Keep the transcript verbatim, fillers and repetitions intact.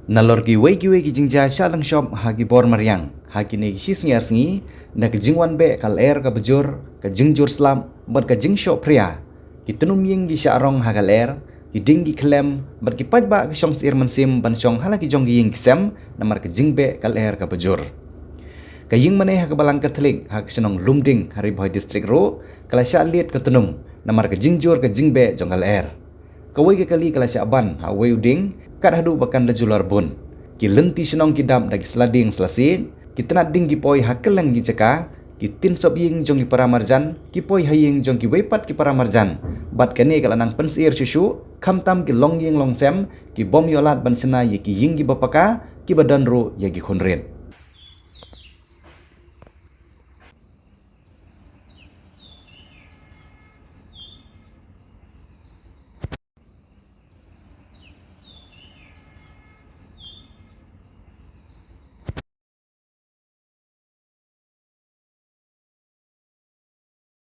Nalor kiwei kiwei ki jingjia shah lyngshop ha ki bor mariang ha kine ki shi sngi ar sngi, na ka jingwan beh ka lyer kaba jur, ka jingjur slap bad ka jingshoh phria, ki tnum ïing ki shah rong ha ka lyer, ki ding ki khlem bad ki paidbah ki shong syiar mynsiem ban shong ha la ki jong ki ïing ki sem namar ka jingbeh ka lyer kaba jur. Ka ïingmane ha ka Balang Katholik ha ka shnong Lumding ha Ri Bhoi District ruh ka la shah lied ka tnum namar ka jingjur ka jingbeh jong ka lyer. Kawei ka kali ka la shah ban ha uwei u dieng kat haduh ba kan da julor bun. Ki lynti shnong ki dap da ki sla dieng sla siej, ki tnat ding ki poi ha kylleng ki jaka, ki tin sop ïing jong ki para marjan ki poi ha ïing jong kiwei pat ki para marjan, bad kane ka la nang pynsyiar shuh shuh khamtam ki longïing longsem ki bym ïoh lad ban shna ïa ki ïing kiba paka, kiba don ruh ïa ki khun rit.